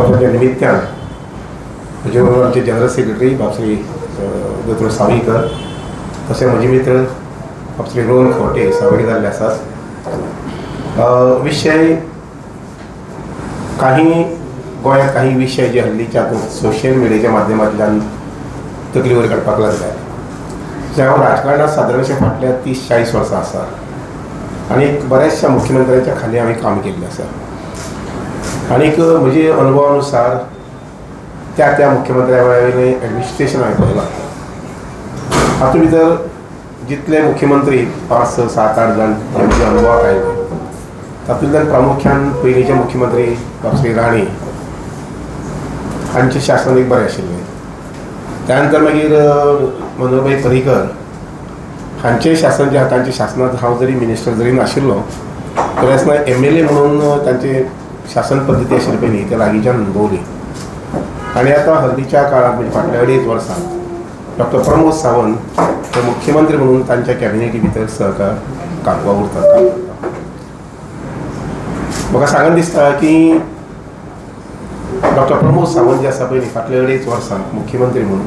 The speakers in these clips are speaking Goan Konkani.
महोत्सवाच्या निमित्तान म्हजे बरोबर आमचे जनरल सेक्रेटरी बाब श्री दोतोर सावयकर, तशें म्हजे मित्र बाब श्री रोहन खंवटे सहभागी जाल्ले आसात. विशय काही गोंयांत काही विशय जे हल्लीच्या हातूंत सोशल मिडियाच्या माध्यमांतल्यान तकली वयर काडपाक लागल्यात. हांव राजकारणात सादारणशें फाटल्या 30-40 वर्सां आसा आनी बऱ्याचशा मुख्यमंत्र्यांच्या खाली हांवें काम केल्लें आसा. आनीक म्हजे अनुभवानुसार त्या त्या मुख्यमंत्र्या वेळावयलें एडमिनिस्ट्रेशन हांवें पळयलां. हातूंत भितर जितले मुख्यमंत्री 5, 6, 7, 8 जाण म्हज्या अनुभवाक आयले, तातूंतल्यान प्रामुख्यान पयलींचे मुख्यमंत्री बाब श्री राणे हांचें शासन एक बरें आशिल्लें. त्यानंतर मागीर मनोहरभाई पर्रीकर हांचें शासन जें आहा, तांच्या शासनांत हांव जरी मिनिस्टर जरी नाशिल्लो तरी आसतना एमएलए म्हणून तांचे शासन पद्दती आशिल्ली पळय न्ही, ते लागींच्यान अनुभवली. आनी आतां हल्लीच्या काळांत, म्हणजे फाटल्या 2.5 वर्सां, डॉक्टर प्रमोद सावंत हे मुख्यमंत्री म्हणून तांच्या कॅबिनेटी भितर सहकार काम वावुरतात, काम करतात. म्हाका सांगन दिसता की डॉक्टर प्रमोद सावंत जे आसा पळय न्ही, फाटल्या 2.5 वर्सां मुख्यमंत्री म्हणून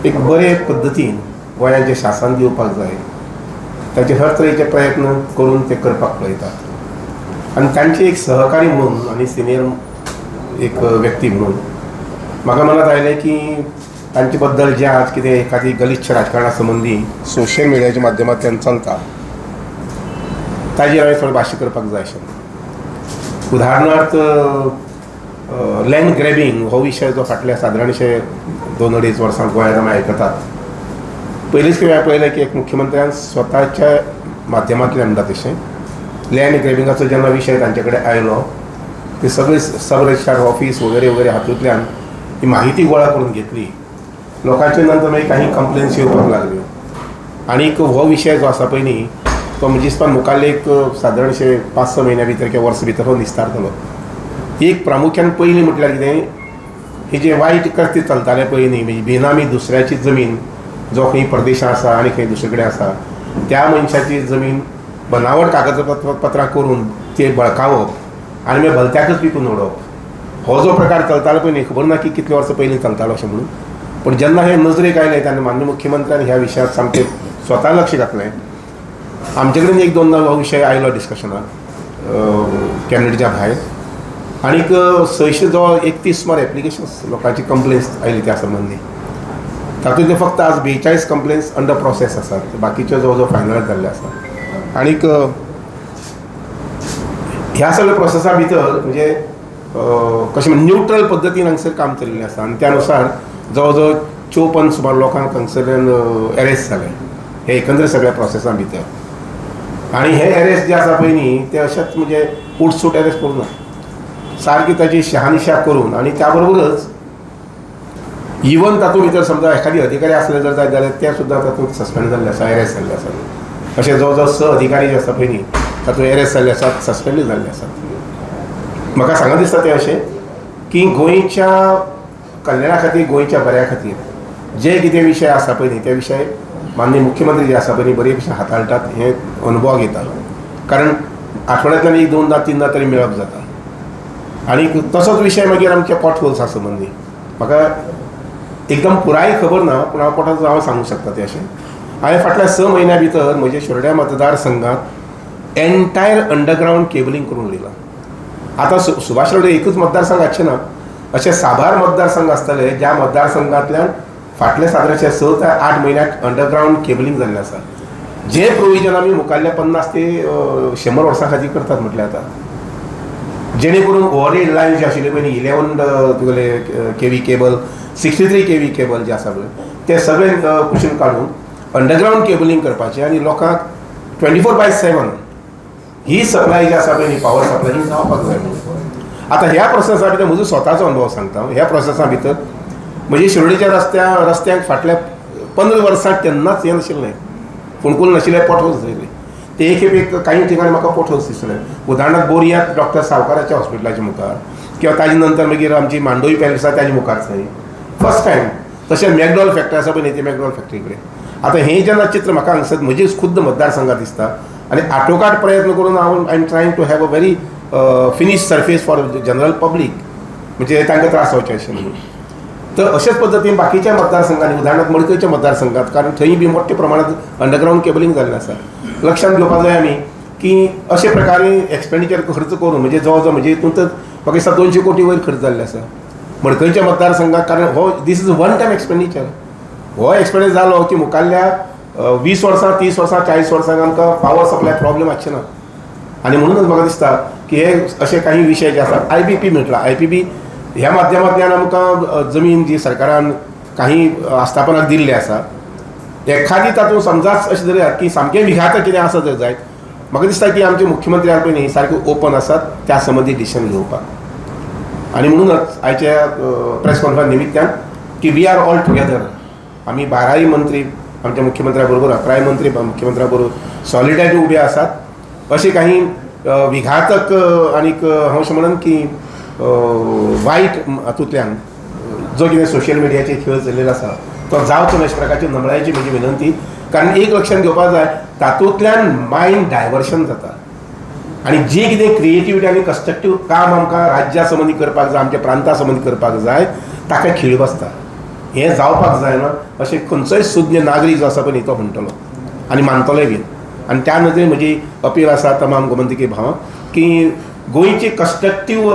एक बरे पद्दतीन गोंयांत जें शासन दिवपाक जाय ताचे हर तरेचे प्रयत्न करून ते करपाक पळयतात. आनी तांचे एक सहकारी म्हणून आनी सिनियर एक व्यक्ती म्हणून म्हाका मनांत आयलें की तांचे बद्दल जें आज कितें एखादी गलिच्छ राजकारणा संबंदी सोशल मिडियाच्या माध्यमांतल्यान चलता ताजेर हांवें थोडें भाश्य करपाक जाय आशिल्लें. उदाहरणार्थ, लँड ग्रॅबींग हो विशय जो फाटल्या सादारणशे 2-2.5 वर्सां गोंयांत आमी आयकतात. पयलींच खेप हांवें पळयलें की एक मुख्यमंत्र्यान स्वताच्या माध्यमांतल्यान म्हणटा तशें लँड ग्रॅबिंगाचो जेन्ना विशय तांचे कडेन आयलो, ते सगळे सब रजिस्ट्रार ऑफीस वगैरे वगैरे हातूंतल्यान ही माहिती गोळा करून घेतली. लोकांचे नंतर मागीर काही कंप्लेन्स येवपाक लागल्यो. आनीक हो विशय जो आसा पळय न्ही, तो म्हणजे दिसता मुखाल्ले एक सादारणशे 5-6 म्हयन्या भितर किंवा वर्स भितर हो निस्तारतलो. एक प्रामुख्यान पयलीं म्हटल्यार कितें, ही जे वायट कृत्य चलतालें पळय न्ही, म्हणजे बेनामी दुसऱ्याची जमीन, जो खंय परदेशांत आसा आनी खंय दुसरे कडेन आसा त्या मनशाची जमीन बनावट कागदपत्र पत्रां करून ते बळकावप आनी मागीर भलत्याकच विकून उडोवप, हो जो प्रकार चलतालो पळय न्ही, खबर ना की कितले वर्सां पयलीं चलतालो अशें म्हणून. पूण जेन्ना हें नजरेक आयलें तेन्ना माननीय मुख्यमंत्र्यान ह्या विशयांत सामकें स्वता लक्ष घातलें. आमचे कडेन 1-2 हो विशय आयलो डिस्कशनाक कॅबिनेटीच्या भायर. आनीक 600 जवळ 31 सुमार एप्लिकेशन्स लोकांची कंप्लेन्स आयली त्या संबंदी. तातूंतले फक्त आज 42 कंप्लेन्स अंडर प्रोसेस आसात, बाकीच्यो जवळ जवळ फायनल जाल्ले आसा. आनीक ह्या सगळ्या प्रोसेसा भितर म्हणजे कशें म्हण न्युट्रल पद्दतीन हांगसर काम चलिल्लें आसा. आनी त्या नुसार जवळ जवळ 54 सुमार लोकांक हांगसरल्यान एरेस्ट जाले हे एकंदर सगळ्या प्रोसेसा भितर. आनी हे एरेस्ट जे आसा पळय न्ही, ते अशेंच म्हणजे उठसूट एरेस्ट करूं ना, सारकी ताची शहानिशा करून. आनी त्या बरोबरच इवन तातूंत भितर समजा एखादी अधिकारी आसले जर जायत जाल्यार ते सुद्दां तातूंत सस्पेंड जाल्ले आसा, एरेस्ट जाल्ले आसा. अशे जवळ जवळ 6 अधिकारी जे आसा पळय न्ही, तातूंत एरेस्ट जाल्ले आसात, सस्पेंडूय जाल्ले आसात. म्हाका सांगत दिसता तें अशें की गोंयच्या कल्याणा खातीर, गोंयच्या बऱ्या खातीर जे कितें विशय आसा पळय न्ही, ते विशय माननीय मुख्यमंत्री जे आसा पळय न्ही, बरे भशेन हाताळटात हें अनुभवाक येता. कारण आठवड्यांतल्यान 1-2दा 3दा तरी मेळप जाता. आनी तसोच विशय मागीर आमच्या पोटहोल्सा संबंदी म्हाका एकदम पुराय खबर ना, पूण हांव पोटाचो हांव सांगूंक शकता तें अशें. हांवें फाटल्या 6 म्हयन्या भितर म्हज्या शिरोड्या मतदारसंघात एन्टायर अंडरग्रावंड केबलिंग करून उडयलां. आतां सुभाष रोड एकूच मतदारसंघ आसचे ना, अशे साबार मतदारसंघ आसतले ज्या मतदारसंघांतल्यान फाटले सादारणशे 6 ते 8 म्हयन्याक अंडरग्रावंड केबलिंग जाल्लें आसा. जें प्रोविजन आमी मुखाल्ल्या 50 ते 100 वर्सां खातीर करतात म्हटल्यार जाता, जेणे करून ओवरहेड लायन जे आशिल्ले पळय न्ही, 11 तुगेले केवी केबल, 63 केवी केबल जे आसा पळय, ते सगळे कुशीन काडून अंडरग्रावंड केबलिंग करपाचें आनी लोकांक 24/7 ही सप्लाय जी आसा पळय न्ही, पावर सप्लाय ही जावपाक जाय म्हणून. आतां ह्या प्रोसेसा भितर म्हजो स्वताचो अनुभव सांगता. ह्या प्रोसेसा भितर म्हजी शिरोडीच्या रस्त्यांक फाटल्या 15 वर्सां केन्नाच हें नाशिल्लें, फोंडकूल नाशिल्लें, पोटहोल्स आशिल्लें. ते एक खेप एक काही ठिकाणी म्हाका पोटहोल्स दिसले. उदाहरणार्थ बोरयांत डॉक्टर सावकाराच्या हॉस्पिटलाच्या मुखार, किंवा ताजे नंतर मागीर आमची मांडोवी पॅलेस आसा ताजे मुखार थंय फर्स्ट टायम. तशें मॅकडॉल फॅक्टरी आसा पळय न्ही, ती मॅकडॉल फॅक्टरी कडेन. आतां हें जेन्ना चित्र म्हाका हांगसर म्हजी खुद्द मतदारसंघात दिसता आनी आटोकाट प्रयत्न करून हांव I am trying to have a very finish surface for general public. म्हणजे तांकां त्रास जावचे अशें म्हणून. तर अशेच पद्दतीन बाकीच्या मतदारसंघांनी, उदाहरणार्थ मडकयच्या मतदारसंघात, कारण थंय बी मोठ्या प्रमाणात अंडरग्रावंड केबलिंग जाल्लें आसा. लक्षांत घेवपाक जाय आमी की अशे प्रकारे एक्सपेंडिचर खर्च करून म्हणजे जवळ जवळ म्हणजे हितून तर म्हाका दिसता 200 कोटी वयर खर्च जाल्ले आसा मडकयच्या मतदारसंघात. कारण हो this is one time expenditure. हो एक्सपेंडिचर जालो की मुखारल्या 20 वर्सां, 30 वर्सां, 40 वर्सांक आमकां पावर सप्लाय प्रॉब्लेम आसचे ना. आनी म्हणूनच म्हाका दिसता की हे असे काही विशय जे आसात, आयबीपी म्हटलां, आयपीबी ह्या माध्यमांतल्यान आमकां जमीन जी सरकारान काही आस्थापनाक दिल्ली आसा, एखादी तातूंत समजाच अशें जरी की सामकें विघातक कितें आसा जर जायत, म्हाका दिसता की आमचे मुख्यमंत्री आसा पळय न्ही, सारके ओपन आसात त्या संबंदी डिसिजन घेवपाक. आनी म्हणूनच आयच्या प्रेस कॉन्फरन्स निमित्तान की we are all together. आमी बाराय मंत्री आमच्या मुख्यमंत्र्या बरोबर, अकराय मंत्री मुख्यमंत्र्या बरोबर सॉलिडारिटी उबे आसात. अशे काही विघातक आनीक हांव अशें म्हणन की वायट हातूंतल्यान जो कितें सोशल मिडियाचेर खेळ चलिल्लो आसा तो जावचो न्हय अशा प्रकारची नमळायेची म्हजी विनंती. कारण एक लक्षांत घेवपाक जाय, तातूंतल्यान मायंड डायवर्शन जाता आनी जी कितें क्रिएटिविटी आनी कन्स्ट्रक्टीव काम आमकां राज्या संबंदी करपाक जाय, आमच्या प्रांता संबंदी करपाक जाय, ताका खीळ बसता. हें जावपाक जायना अशें खंयचोय सुज्ञ नागरीक जो आसा पळय न्ही, तो म्हणटलो आनी मानतलोय बीन. आनी त्या नदरेन म्हजी अपील आसा तमाम गोमंतकी भावांक की गोंयची कन्स्ट्रक्टीव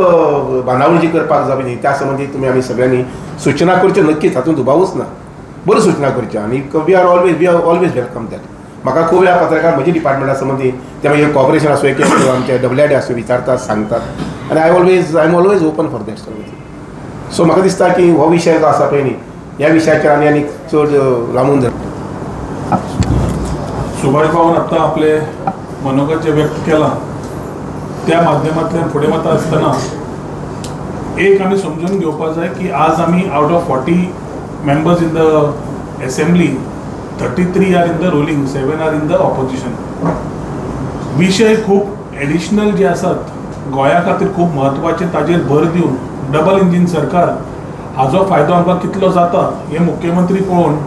बांदावळ जी करपाक जाय न्ही, त्या संबंदी तुमी आमी सगळ्यांनी सुचना करच्यो नक्कीच, हातूंत दुबावूच ना. बऱ्यो सुचना करच्यो आनी we are always welcome that. म्हाका खूब वेळा पत्रकार म्हजी डिपार्टमेंटा संबंदी, ते मागीर कॉर्पोरेशन आसूं किंवा आमचे डब्ल्यू आर डी आसूं, विचारतात, सांगतात आनी I am always open for that service. So म्हाका दिसता की हो विशय जो आसा पळय न्ही, ह्या विशयाचेर आनी आनीक चड लांबून धर सुभाष भाऊन आत्तां आपले मनोगत जे व्यक्त केलां त्या माध्यमांतल्यान फुडें वता आसतना एक आमी समजून घेवपाक जाय की आज आमी out of 40 members in the assembly, 33 are in the ruling, 7 are in the opposition. विशय खूब एडिशनल जे आसात गोंया खातीर खूब म्हत्वाचे, ताजेर भर दिवन डबल इंजीन सरकार हाजो फायदो आमकां कितलो जाता हें मुख्यमंत्री पळोवन,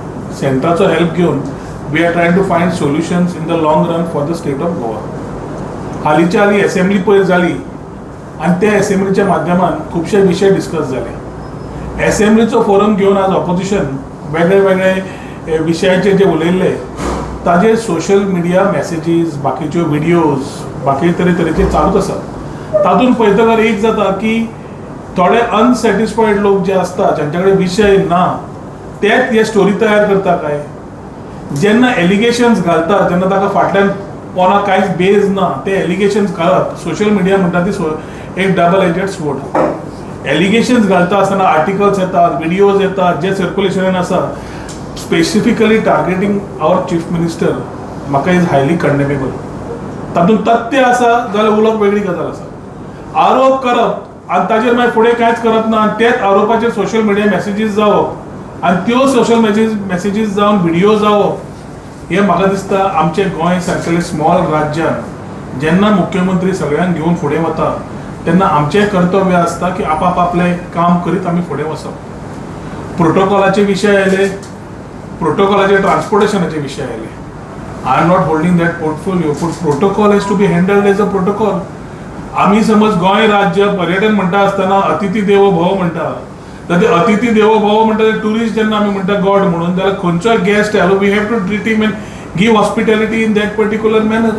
सेंट्राचो हेल्प घेवन we are trying to find solutions in the long run for the state of Goa. हालींच्या हालीं एसेंब्ली पयर जाली आनी त्या एसेंब्लीच्या माध्यमान खुबशे विशय डिस्कस जाले. एसेंब्लीचो फोरम घेवन आज ऑपोजिशन वेगळे वेगळे विशयाचेर जे उलयल्ले ताजेर सोशल मिडिया मॅसेजीस, बाकीच्यो विडियोज, बाकी तरेतरेचे चालूच आसात. तातूंत पळयतकर एक जाता की थोडे अनसॅटिस्फायड लोक जे आसता, ज्यांच्या कडेन विशय ना, तेच हे स्टोरी तयार करता काय. जेन्ना एलिगेशन्स घालता तेन्ना ताका फाटल्यान कोणाक कांयच बेज ना ते एलिगेशन्स घालप. सोशल मिडिया म्हणटा ती एक डबल एजेड स्वोर्ड. एलिगेशन्स घालता आसतना आर्टिकल्स येतात, विडियोज येतात जे सर्क्युलेशनान आसा, specifically targeting our chief minister, म्हाका is highly कंडेमेबल. तातूंत तथ्य आसा जाल्यार उलोवप वेगळी गजाल आसा. आरोप करप आनी ताजेर मागीर फुडें कांयच करप ना आनी तेच आरोपाचेर सोशल मिडिया मॅसेजीस जावप आनी त्यो सोशल मॅसेजीस जावन विडियो जावप, हें म्हाका दिसता आमचें गोंय सारकेले स्मॉल राज्यान जेन्ना मुख्यमंत्री सगळ्यांक घेवन फुडें वता तेन्ना आमचें कर्तव्य आसता की आपआपलें काम करीत आमी फुडें वचप. प्रोटोकॉलाचे विशय आयले, प्रोटोकॉलाचे ट्रान्सपोर्टेशनाचे विशय आयले. I am not holding that portfolio, पूण protocol has to be handled as a protocol. आमी समज गोंय राज्य पर्यटन म्हणटा आसतना अतिथी देवो भव म्हणटा, तर ते अतिथी देवो भव म्हणटा ते टुरिस्ट जेन्ना आमी म्हणटा गॉड म्हणून, जाल्यार खंयचोय गेस्ट आयलो, we have to treat him and give hospitality in that particular manner.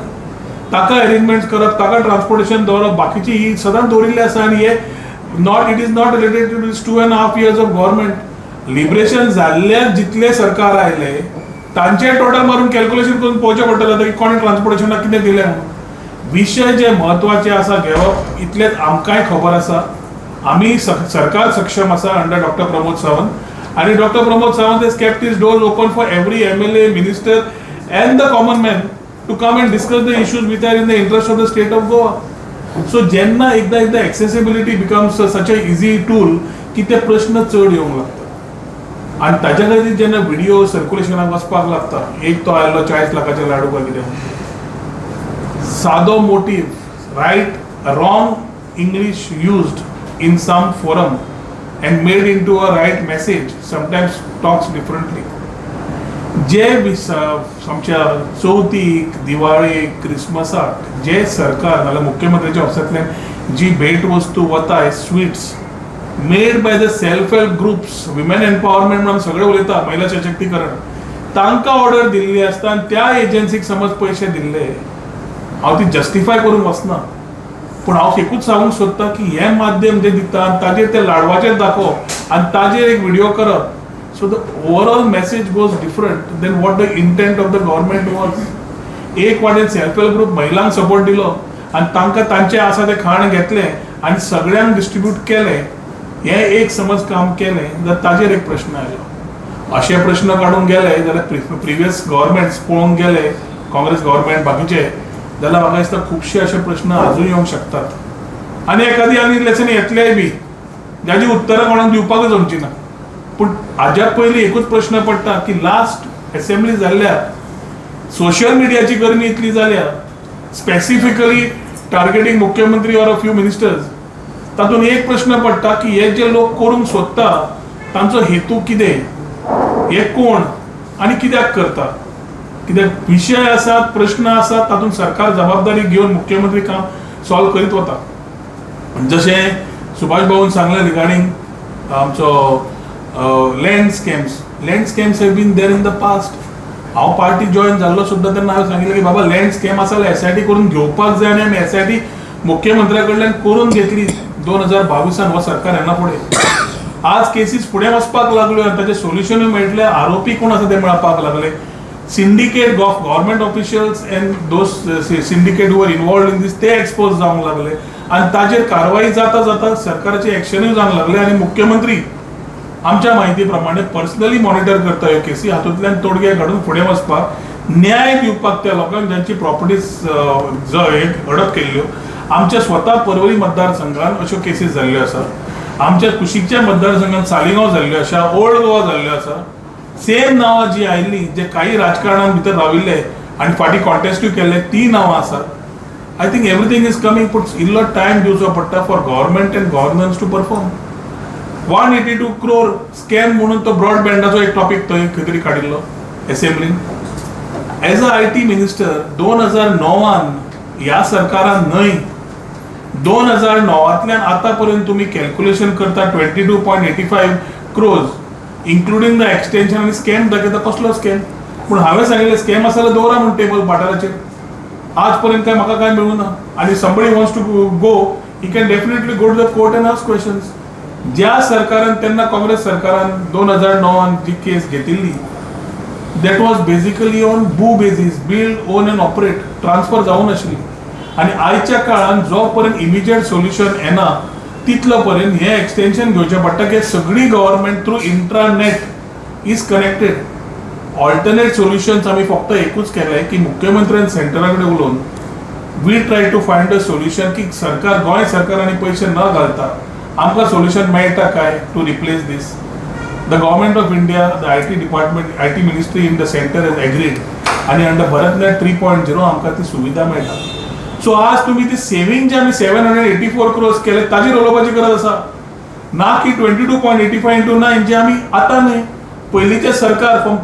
ताका अरेंजमेंट्स करप, ताका ट्रान्सपोर्टेशन दवरप, बाकीची ही सदांच दवरिल्ली आसा. आनी हे not it is not related to this 2.5 years of government. Liberation जाल्ल्या जितले सरकार आयले तांचे टोटल मारून कॅल्क्युलेशन करून पळोवचें पडटलें आतां की कोणें ट्रान्सपोर्टेशनाक कितें दिलें म्हणून. विशय जे म्हत्वाचे आसा घेवप इतलेंच आमकांय खबर आसा. आमी सरकार सक्षम आसा अंडर डॉक्टर प्रमोद सावंत आनी doctor Pramod Sawant has kept his doors open for every MLA, minister and the common man to come and discuss the issues which are in the interest of the state of Goa. So जेन्ना एकदां एकदां accessibility becomes such a easy tool की ते प्रश्न चड येवंक लागता आनी ताच्या खातीर जेन्ना व्हिडिओ सर्क्युलेशनाक वचपाक लागता, एक तो आयलो 40 लाखाचे लाडू काय कितें, सादो motive, right wrong English used in some forum and made into a right message sometimes talks differently. जे आमच्या चवथीक, दिवाळेक, क्रिसमसाक जे सरकार नाजाल्यार मुख्यमंत्र्याच्या ऑफिसांतल्यान जी भेट वस्तू वता, sweets, made by the self help groups, women empowerment म्हणून सगळे उलयता, महिला सशक्तीकरण, तांकां ऑर्डर दिल्ली आसता आनी त्या एजन्सीक समज पयशे दिल्ले. हांव ती जस्टिफाय करूंक वचना, पूण हांव एकूच सांगूंक सोदतां की हें माध्यम जें दिता आनी ताजेर ते लाडवाचेर दाखोवप आनी ताजेर एक व्हिडियो करप, so the overall message goes different than what the intent of the government was. एक वाटेन सेल्फ हेल्प ग्रुप महिलांक सपोर्ट दिलो आनी तांकां तांचें आसा तें खाण घेतलें आनी सगळ्यांक डिस्ट्रिब्यूट केलें, हें एक समज काम केलें जाल्यार ताजेर एक प्रश्न आयलो. अशे प्रश्न काडूंक गेले जाल्यार प्रिवियस गव्हर्मेंट्स पळोवंक गेले, काँग्रेस गव्हर्मेंट, बाकीचे, जाल्यार म्हाका दिसता खुबशे अशे प्रश्न आजून येवंक शकतात आनी एखादी आनी लेसन येतलेय बी, जाची उत्तरां कोणाक दिवपाकच जमची ना. पूण हाज्या पयलीं एकूच प्रश्न पडटा की लास्ट एसेंब्ली जाल्ल्या सोशल मिडियाची गरमी इतली जाल्या, स्पेसिफिकली टार्गेटींग मुख्यमंत्री ऑर अ फ्यू मिनिस्टर्स, तातूंत एक प्रश्न पडटा की हे जे लोक करूंक सोदता तांचो हेतू कितें, हे कोण आनी कित्याक करता? कित्याक विशय आसात, प्रश्न आसात, तातूंत सरकार जबाबदारी घेवन मुख्यमंत्री काम सॉल्व करीत वता. जशें सुभाष भाऊन सांगलें रिगार्डींग आमचो land scams, land scams have been there in the past. हांव पार्टी जॉयन जाल्लो सुद्दां तेन्ना हांवें सांगिल्लें की बाबा, लँड स्कॅम आसा जाल्यार एसआयटी करून घेवपाक जाय आनी आमी एसआयटी मुख्यमंत्र्या कडल्यान करून घेतली 2022 हो सरकार येना फुडें. आज केसीस फुडें वचपाक लागल्यो आनी ताचें सोल्युशनूय मेळटलें, आरोपी कोण आसा ते मेळपाक लागले. Syndicate of government officials and those syndicate were involved in this, ते एक्सपोज जावंक लागले आनी ताजेर कारवाई जाता जाता सरकाराचे एक्शनूय जावंक लागले आनी मुख्यमंत्री आमच्या म्हायती प्रमाणे पर्सनली मॉनिटर करता ह्यो केसी. हातूंतल्यान तोडगे काडून फुडें वचपाक, न्याय दिवपाक त्या लोकांक ज्यांची प्रॉपर्टीज हडप केल्ल्यो. आमच्या स्वता पर्वरी मतदारसंघात अश्यो केसीस जाल्ल्यो आसा. आमच्या कुशीकच्या मतदारसंघात सालिगांव जाल्ल्यो आसा, ओल्ड गोवा जाल्ल्यो आसा. सेम नांवां जी आयिल्ली, जे काही राजकारणान भितर राविल्ले आनी फाटीं कॉन्टेस्टूय केल्ले, ती नांवां आसात. I think everything is coming, पूण इल्लो टायम दिवचो पडटा for government and governance to perform. 182 crore scam म्हणून तो ब्रॉडबँडाचो एक टॉपीक थंय खंय तरी काडिल्लो एसेंब्लीन. As a IT minister 2009 ह्या सरकारान न्हय, 2009 तल्यान आतां पर्यंत तुमी कॅल्क्युलेशन करता 22.85 crores including the extension आनी स्कॅम दाखयता. कसलो स्कॅम? पूण हांवें सांगिल्लें, स्कॅम आसा जाल्यार दवरा म्हूण टेबल पाटाराचेर. आज पर्यंत काय म्हाका काय मेळूं ना आनी somebody wants to go, he can definitely go to the court and ask questions. ज्या सरकारान तेन्ना, काँग्रेस सरकारान 2009 जी केस घेतिल्ली, that was basically on BOO basis, build, own and operate, transfer जावं नाशिल्ली. आनी आयच्या काळान जो पर्यंत इमिजिएट सोल्युशन येना तितलो पर्यंत हें एक्सटेन्शन घेवचें पडटा की सगळी government through intranet is connected. Alternate solutions आमी फक्त एकूच केलें की मुख्यमंत्र्यान सेंटरा कडेन उलोवन we try to find a solution की सरकार, गोंय सरकार आनी पयशे न घालता आमकां सोल्युशन मेळटा काय to replace this. The government of India, the IT department, IT ministry in the center has agreed आनी अंडर भरतनेट 3.0 आमकां ती सुविधा मेळटा. सो आज तुमी ती सेवींग जे आमी 784 क्रोर्स केले ताजेर उलोवपाची गरज आसा, ना की 22.85 into 9 जे आमी आतां न्हय, पयलींचें सरकार फ्रॉम